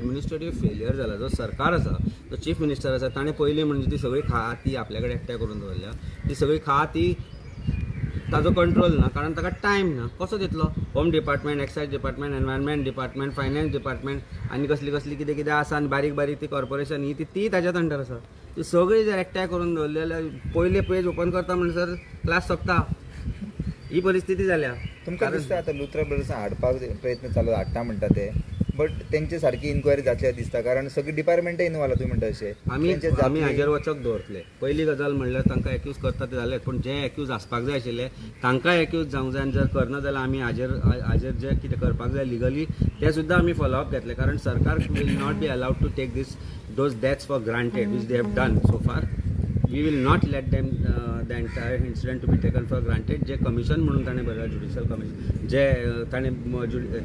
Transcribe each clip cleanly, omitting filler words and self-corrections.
Administrative failure जाला. जो सरकार आसा, जो चीफ मिनिस्टर आसा, ताणें पयलीं म्हणजे ती सगळी खाती आपल्या कडेन एकठांय करून दवरल्या. ती सगळी खाती ताजो कंट्रोल ना, कारण ताका टायम ना. कसो दितलो? Home department, excise department, environment department, finance department आनी कसली कसली कितें कितें आसा आनी बारीक बारीक ती कॉर्पोरेशन ही ती ती ताज्याच अंडर आसा. ती सगळी जर एकठांय करून दवरली जाल्यार पयले पेज ओपन करता म्हणसर क्लास सोंपता. ही परिस्थिती जाल्या. तुमकां दिसता आतां लुथरा ब्रदर्सां हाडपाक प्रयत्न चालू हाडटा म्हणटा ते, बट तेंचे सारकी इन्क्वायरी जातली दिसता, कारण सगळी डिपार्टमेंटय इनवॉल्व तुमी म्हणटा अशें. आमी हाजेर वचक दवरतले. पयली गजाल म्हणल्यार तांकां एक्यूज करता ते जालेच, पूण जे एक्यूज आसपाक जाय आशिल्ले तांकां एक्यूज जावंक जाय आनी जर करना जाल्यार आमी हाजेर जे कितें करपाक जाय लिगली ते सुद्दां आमी फॉलोअप घेतले, कारण सरकार will not be allowed to take this those deaths for granted which they have done so far. We will not let them the entire incident to be taken for granted. J commission म्हणून ताणें बरयलां, judicial commission, जे ताणें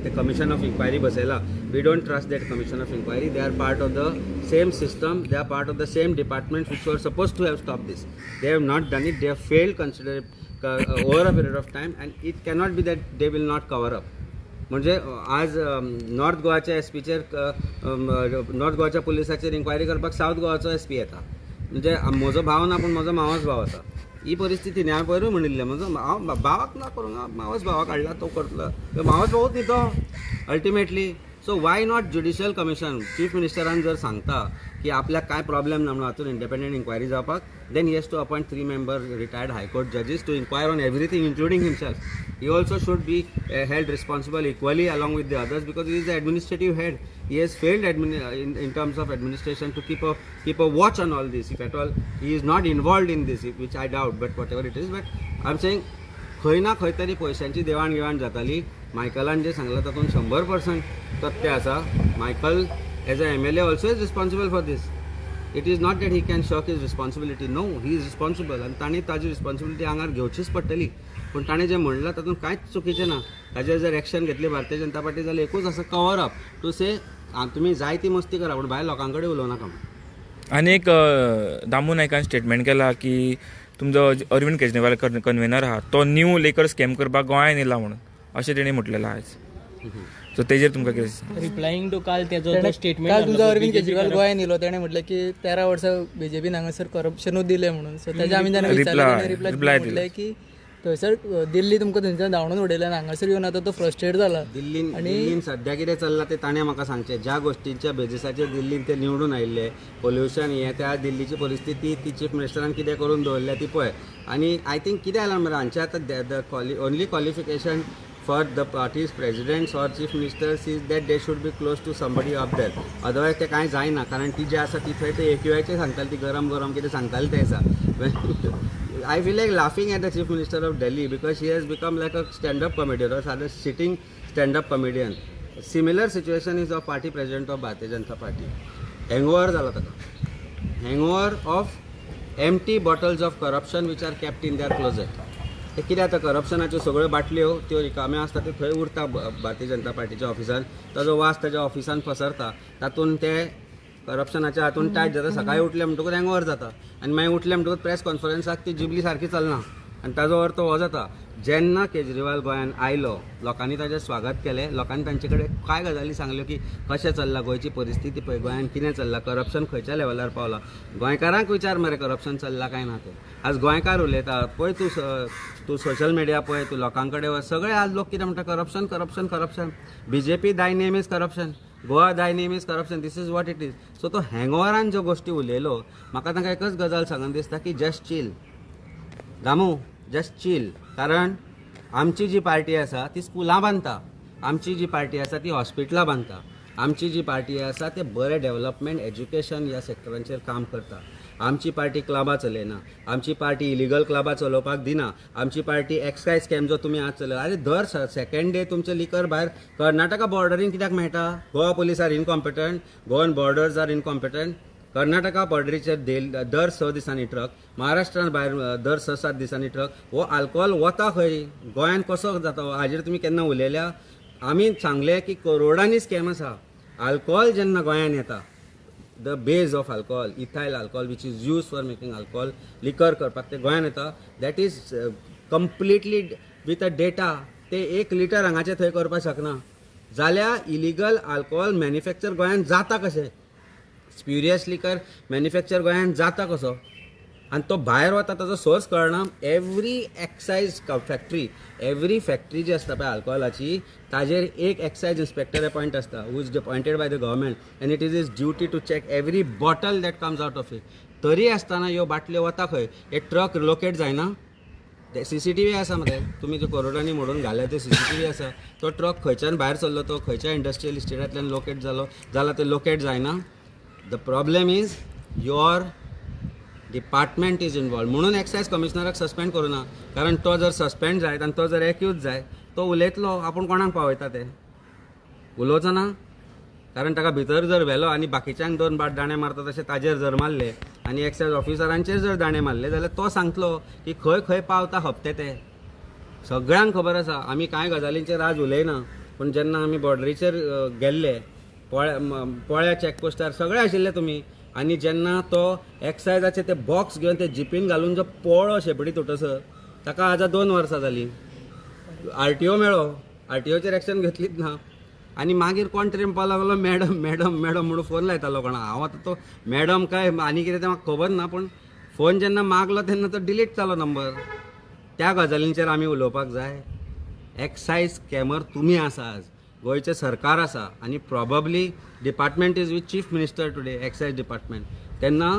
ते commission of inquiry बसयला, we don't trust that commission of inquiry. They are part of the same system, they are part of the same department which were suppose to have stop this. They have not done it. They have failed consider over a period of time and it cannot be that they will not cover up. म्हणजे आज north गोवाच्या एसपीचेर, north गोवाच्या पुलिसाचेर enquiry करपाक south गोवाचो SP येता. म्हणजे म्हजो भाव ना, पूण म्हजो मावस भाव आसा. ही परिस्थिती न्ही. हांवें पयरूय म्हणिल्लें, म्हजो हांव भावाक ना करूंक, हांव मावस भावाक हाडला, तो करतलो, मावस भावूच न्ही तो ultimately. So why not judicial commission? Chief मिनिस्टरान जर सांगता की आपल्याक कांय प्रॉब्लेम ना म्हणून हातून इंडिपेंडंट इन्क्वायरी जावपाक, then he has to appoint 3 member retired high court जजीस to inquire on everything including himself. He also should be held responsible equally along with the others because he is the administrative head. He has failed in terms of administration to keep a watch on all this. If at all he is not involved in this, which I doubt, but whatever it is, but I am saying खंय ना खंय तरी पयशांची देवाण घेवाण जाताली. मायकलान जें सांगलां तातूंत 100% तथ्य आसा. Michael as a MLA also is responsible for this. It is not that he can shirk his responsibility. No, he is responsible आनी ताणें ताजी रिस्पॉन्सिबिलिटी आंगार घेवचीच पडटली. पूण ताणें जें म्हणलां तातूंत कांयच चुकीचें ना. ताजेर जर एक्शन घेतली भारतीय जनता पार्टी जाल्यार एकूच आसा, कवर अप टू से तुमी जाय ती मस्ती करा पूण भायर लोकां कडेन उलोवं नाका. आनी एक दामू नायकान स्टेटमेंट केला की तुमचो अरविंद केजरीवाल कन्वेनर आहा तो न्यू लेकर स्कॅम करपाक गोंयांत येयला म्हणून अशें तेणी म्हटलेलें आयज. सो तेजेर तुमकां कितें रिप्लायिंग टू काल तेजो स्टेटमेंट? काल तुमचो अरविंद केजरीवाल गोंयांत येयलो, तेणें म्हटलें की 13 वर्सां बीजेपीन हांगासर करप्शनूच दिलें म्हणून. सो तेजें आमी तेन्ना विचारलें, रिप्लाय म्हटलें की थंयसर दिल्ली तुमकां थंयच्यान धांवडून उडयलें आनी हांगासर येवन आतां तो फ्रस्ट्रेट जाला. दिल्लीन सद्या कितें चल्लां तें ताणें म्हाका सांगचें. ज्या गोश्टींच्या बेजिसाचेर दिल्लीन ते निवडून आयिल्ले, पोल्युशन हें, त्या दिल्लीची परिस्थिती ती चीफ मिनिस्टरान कितें करून दवरल्या ती पळय. आनी I think कितें जालां मरे हांचे आतां the only qualification for the party's presidents or chief ministers is that they should be close to somebody up there. Otherwise ते कांय जायना, कारण ती जे आसा ती थंय ते AQI सांगताले, ती गरम गरम कितें सांगताले ते आसा. I feel like laughing at the chief minister of Delhi because she has become like a stand-up comedian or rather sitting stand-up comedian. Similar situation is of party president of Bharatiya Janata Party. Hangover जाला ताका, hangover of empty bottles of corruption which are kept in their closet. ते कितें आतां करप्शनाच्यो सगळ्यो बाटल्यो त्यो रिकाम्यो आसता, त्यो थंय उरता भारतीय जनता पार्टीच्या ऑफिसान, ताजो वास ताज्या ऑफिसान पसरता, तातूंत ते करप्शनाच्या हातून टायट जाता. सकाळी उठले म्हणटकूच हँगओवर जाता आनी मागीर उठले म्हणटकूच प्रेस कॉन्फरन्साक ती जिबली सारकी चलना आनी ताजो अर्थ हो जाता. जेन्ना केजरीवाल गोंयांत आयलो लोकांनी ताजें स्वागत केलें, लोकांनी तांचे कडेन कांय गजाली सांगल्यो की कशें चल्लां गोंयची परिस्थिती पळय, गोंयांत कितें चल्लां, करप्शन खंयच्या लेवलार पावलां. गोंयकारांक विचार मरे करप्शन चल्लां काय ना तें. आज गोंयकार उलयता पळय, तूं सोशल मिडिया पळय, तूं लोकां कडेन वच, सगळे आज लोक कितें म्हणटा, corruption corruption corruption. BJP thy name is corruption, Goa thy name is corruption, this is what it is. So तो हँगओवरान ज्यो गोश्टी उलयलो, म्हाका तांकां एकच गजाल सांगन दिसता की just chill Damu, just chill. कारण आमची जी पार्टी आसा ती स्कुलां बांदता, आमची जी पार्टी आसा ती हॉस्पिटलां बांदता, आमची जी पार्टी आसा ते बरें डेव्हलपमेंट एज्युकेशन ह्या सेक्टरांचेर काम करता. आमची पार्टी क्लबां चलयना, आमची पार्टी इलिगल क्लबां चलोवपाक दिना, आमची पार्टी एक्सायज स्कॅम जो तुमी आज चलयला, आरे दर सेकेंड डे तुमचें लिकर भायर कर्नाटका बॉर्डरीन कित्याक मेळटा? Goa police are incompetent, Goan borders are incompetent. Karnataka बॉर्डरीचेर दर 6 दिसांनी ट्रक, महाराष्ट्रान भायर दर 6-7 दिसांनी ट्रक. हो आल्कोहोल वता खंय, गोंयांत कसो जाता हाजेर तुमी केन्ना उलयल्या? आमी सांगलें की करोडांनी स्कॅम आसा. आल्कोहोल जेन्ना गोंयांत येता, the base of alcohol, ethyl alcohol which is use for making alcohol, liquor करपाक ते गोंयांत येता, that is completely with a data. ते 1 लिटर हांगाचे थंय करपाक शकना. जाल्यार इलिगल आल्कोहोल मॅन्युफॅक्चर गोंयांत जाता कशें, स्प्युरियस लिकर मॅन्युफॅक्चर गोंयांत जाता कसो आनी तो भायर वता ताजो सोर्स कळना. Every excise factory, every factory जी आसता पळय आल्कोहोलाची, ताजेर एक एक्सायज इन्स्पेक्टर अपॉयंट आसता who is appointed by the government and it is his duty to check every bottle that comes out of it. तरी आसतना ह्यो बाटल्यो वता खंय, हे ट्रक लोकेट जायना. CCTV आसा मरे, तुमी जे करोडांनी म्हणून घाल्या ते CCTV आसा. तो ट्रक खंयच्यान भायर सरलो, तो खंयच्या इंडस्ट्रियल इस्टेटांतल्यान लोकेट जालो जाल्यार ते लोकेट जायना. The problem is your department is involve. म्हणून एक्सायज कमिशनराक सस्पेंड करूं ना, कारण तो जर सस्पेंड जायत आनी तो जर एक्यूज जायत तो उलयतलो आपूण कोणाक पावयता ते उलोवचो ना, कारण ताका भितर जर व्हेलो आनी बाकीच्यांक दोन बाट दाणे मारता तशें ताजेर जर मारले आनी एक्सायज ऑफिसरांचेर जर दाणे मारले जाल्यार तो सांगतलो की खंय खंय पावता हप्ते. ते सगळ्यांक खबर आसा. आमी कांय गजालींचेर आज उलयना, पूण जेन्ना आमी बॉर्डरीचेर गेल्ले पोळ्या चॅकपोस्टार सगळे आशिल्ले तुमी, आनी जेन्ना तो एक्सायजाचे ते बॉक्स घेवन ते जिपीन घालून जो पोळो शेपडी तुटसर ताका आतां 2 वर्सां जालीं. RTO मेळ्ळो, RTOचेर एक्शन घेतलीच ना. आनी मागीर कोण तरी म्हणपाक लागलो मॅडम मॅडम मॅडम म्हणून फोन लायतालो कोणा. हांव आतां तो मॅडम काय आनी कितें तें म्हाका खबर ना, पूण फोन जेन्ना मागलो तेन्ना तो डिलीट जालो नंबर. त्या गजालींचेर आमी उलोवपाक जाय. एक्सायज स्कॅमर तुमी आसा, आज गोंयचें सरकार आसा आनी probably department is with chief minister today, excise department. तेन्ना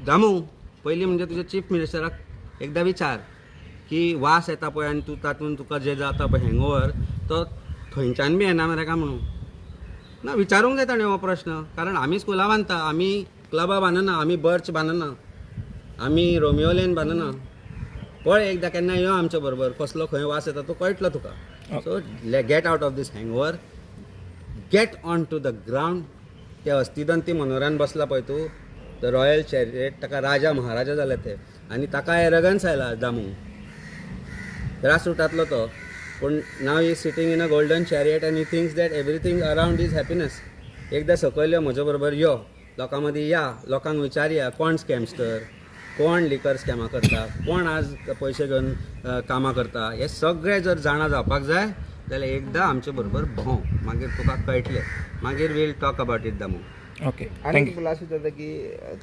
दामू पयलीं म्हणजे तुज्या चीफ मिनिस्टराक एकदां विचार की वास येता पळय आनी तूं तातूंत तुका जें जाता पळय हँगओवर तो थंयच्यान बी येना मरे काय म्हणून ना विचारूंक जाय ताणें हो प्रश्न. कारण आमी स्कुलां बांदता, आमी क्लबां बांदना, आमी बर्च बांदना, आमी रोमियो लेन बांदना. पळय एकदां केन्ना यो आमच्या बरोबर, कसलो खंय वास येता तो कळटलो तुका. So get out of this hangover, get on to the ground. ते अस्तिदंती मनोरान बसला पळय तूं, the royal चॅरिएट, ताका राजा महाराजा जाले ते, आनी ताका एरगन्स आयला दामू ग्रास रुटांतलो तो, पूण now he sitting in a golden chariot and he thinks that everything around is happiness. एकदां सकयल यो म्हज्या बरोबर यो, लोकां मदीं या, लोकांक विचारया कोण स्कॅमस्टर, कोण लिकर स्कॅमां करता, कोण आज पयशे घेवन कामां करता, हे सगळें जर जाणा जावपाक जाय जाल्यार एकदां आमचे बरोबर भोंव, मागीर तुका कळटलें, मागीर we'll talk about it Damu. Okay, आनी लास्ट विचारता की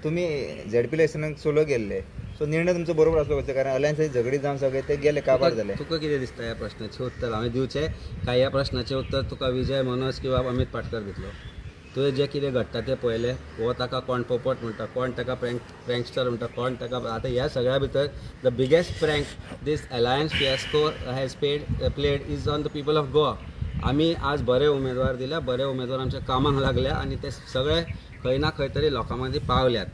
तुमी ZP इलेक्शनाक सोलो गेल्ले, सो निर्णय तुमचो बरोबर आसलो कसो, कारण अलायन्साची झगडी जावन सगळे ते गेले काबार जाले. तुका कितें दिसता ह्या प्रश्नाचें उत्तर हांवें दिवचें काय ह्या प्रश्नाचें उत्तर तुका विजय मनोज किंवा अमीत पाटकर दितलो? तुवें जें कितें घडटा तें पळयलें, हो ताका कोण पोपट म्हणटा, कोण ताका प्रँकस्टर म्हणटा, कोण ताका. आतां ह्या सगळ्या भितर the biggest prank this alliance fiasco has played is on the people of Goa. आमी आज बरे उमेदवार दिल्या, बरे उमेदवार आमच्या कामाक लागल्या आनी ते सगळे खंय ना खंय तरी लोकां मदीं पावल्यात.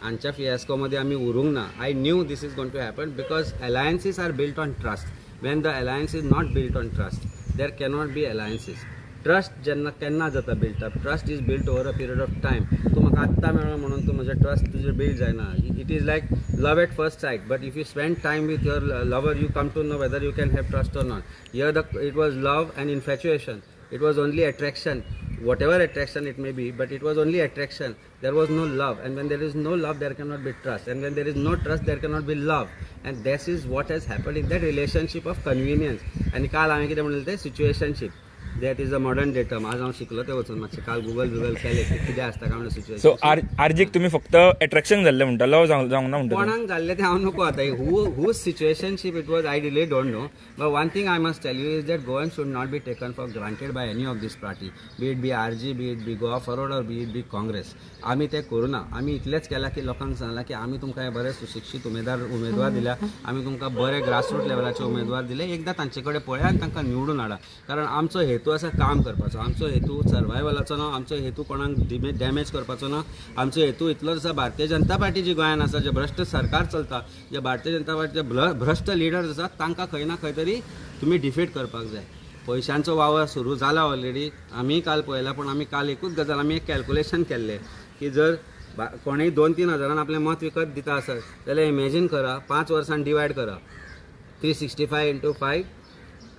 आमच्या फियास्को मदीं आमी उरूंक ना. I knew this is going to happen because alliances are built on trust. When the alliance is not built on trust there cannot be alliances. Trust जेन्ना केन्ना जाता built up, trust is built over a period of time. तूं म्हाका आत्तां मेळ्ळो म्हणून तूं म्हजें ट्रस्ट तुजें बिल्ड जायना. It is like love at first sight, but if you spend time with your lover you come to know whether you can have trust or not. Here the it was love and infatuation, it was only attraction, whatever attraction it may be, but it was only attraction. There was no love, and when there is no love there cannot be trust, and when there is no trust there cannot be love. And this is what has happened in that relationship of convenience. आनी काल हांवें कितें म्हणलें तें situationship, that is a modern day term. आज हांव शिकलो तें वचून मातशें काल गुगल बिगल केलें की कितें आसता काय म्हणून सिच्युएशन. सो आरजीक तुमी फक्त एट्रेक्शन जाल्लें म्हणटा, लव जावंक ना म्हणटा? कोणाक जाल्लें तें हांव नको आतां. Who situationship it was I really don't know, but one thing I must tell you is that Goan should not be taken for granted by any of this party, be it be RG, be it be Goa Forward or be it be Congress. आमी तें करूं ना. आमी इतलेंच केलां की लोकांक सांगलां की आमी तुमकां हे बरे सुशिक्षीत उमेदवार दिल्या, आमी तुमकां बरे ग्रासरूट लेवलाचे उमेदवार दिले, एकदां तांचे कडेन पळया आनी तांकां निवडून हाडा. कारण आमचो हेतू आसा काम करपाचो, आमचो हेतू सर्वायवलाचो ना, आमचो हेतू कोणाक डॅमेज करपाचो ना. आमचो हेतू इतलोच आसा, भारतीय जनता पार्टी जी गोंयांत आसा, जे भ्रश्ट सरकार चलता, जे भारतीय जनता पार्टीचे भ्रश्ट लिडर्स आसात तांकां खंय ना खंय तरी तुमी डिफीट करपाक जाय. पयशांचो वावर सुरू जाला ऑलरेडी, आमी काल पळयला. पूण आमी काल एकूच गजाल आमी एक कॅल्कुलेशन केल्लें की जर कोणूय 2-3 हजारान आपलें मत विकत दिता आसत जाल्यार इमेजीन करा 5 वर्सां डिवायड करा 365 इंटू 5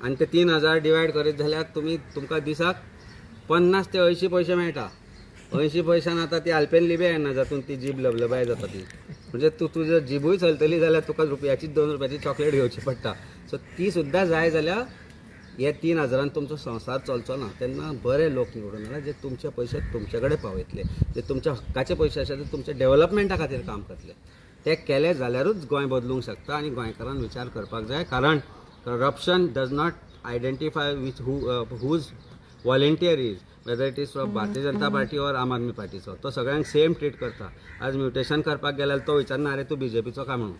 आनी ते 3000 डिवायड करीत जाल्यार तुमी तुमकां दिसाक 50 ते 80 पयशे मेळटा. 80 पयशान आतां ती आल्पेन लिबे येना जातून ती जीब लबलबाय जाता ती, म्हणजे तूं तुजो जिबूय चलतली जाल्यार तुका रुपयाची 2 रुपयाची चॉकलेट घेवची पडटा. सो ती सुद्दां जाय जाल्यार हे 3,000 तुमचो संवसार चलचो ना. तेन्ना बरे लोक निवडून हाडा जे तुमचे पयशे तुमचे कडेन पावयतले, जे तुमच्या हक्काचे पयशे आसा ते तुमच्या डेव्हलपमेंटा खातीर काम करतले. ते केले जाल्यारूच गोंय बदलूंक शकता आनी गोंयकारान विचार करपाक जाय, कारण corruption does not identify with whose volunteer is, whether it is from Bharatiya Janata Party or Aam Aadmi पार्टीचो. तो सगळ्यांक सेम ट्रीट करता. आज म्युटेशन करपाक गेल्यार तो विचारना अरे तूं बीजेपीचो काय म्हणून,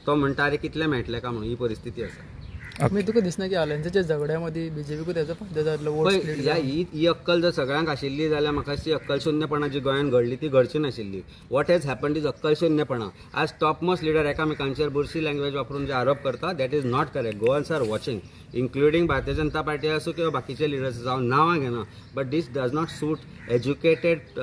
तो म्हणटा अरे कितले मेळटले काय म्हणून. ही परिस्थिती आसा. मागीर तुका दिसना की अलायन्साच्या झगड्या मदीं बीजेपीकूय तेजो फायदो जातलो वोट पळय स्प्लीट ह्या ही ही अक्कल जर सगळ्यांक आशिल्ली जाल्यार म्हाका दिसता अक्कलशून्यपणा जी गोंयांत घडली ती घडची नाशिल्ली. What has happened is अक्कलशून्यपणा. आज टॉपमोस्ट लिडर एकामेकांचेर बुरशी लँग्वेज वापरून जे आरोप करता, that is not correct. Goans are watching, including Bharatiya Janata Party आसूं किंवा बाकीचे लिडर्स, हांव नांवां घेना, but this does not suit educated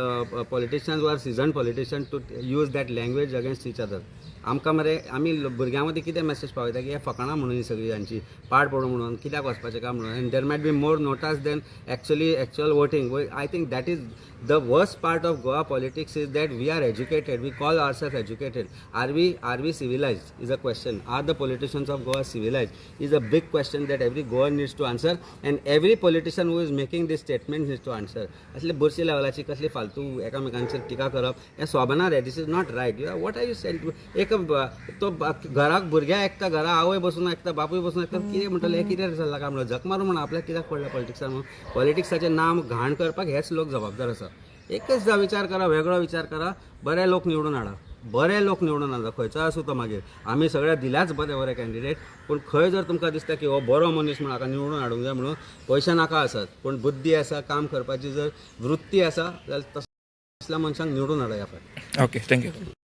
politicians or seasoned politician to use that language against each other. आमकां मरे आमी भुरग्यां मदीं कितें मॅसेज पावयता की हे फकाणां म्हणून ही सगळी हांची पाड पडूं म्हणून, कित्याक वचपाचें काय म्हणून. And there might be more NOTAs than actual voting. I think that is the worst part of Goa politics, is that we are educated, we call ourself educated. Are we civilized is a question. Are the politicians of Goa civilized is a big question that every Goan needs to answer and every politician who is making this statement needs to answer. असले बुरशी लेवलाची कसली फालतू एकामेकांचेर टिका करप हें सोबना रे. This is not right. What are you sent? एक तो घराक भुरग्यां आयकता, घरा आवय बसून आयकता, बापूय बसून आयकता, कितें म्हणटले, हें कितें चल्लां काय म्हणून, झक मारून म्हणून आपल्याक कित्याक पडलें पॉलिटिक्सान म्हणून. पॉलिटिक्साचें नाम घाण करपाक हेच लोक जबाबदार आसा. एकच विचार करा, वेगळो विचार करा, बरे लोक निवडून हाडा, बरे लोक निवडून हाडा, खंयचो आसूं तो. मागीर आमी सगळे दिल्याच बरे बरे कॅन्डिडेट, पूण खंय जर तुमकां दिसता की हो बरो मनीस म्हूण हाका निवडून हाडूंक जाय म्हणून, पयशे नाका आसत पूण बुद्धी आसा, काम करपाची जर वृत्ती आसा जाल्यार तसल्या मनशांक निवडून हाडा ह्या फावट. Okay, thank you.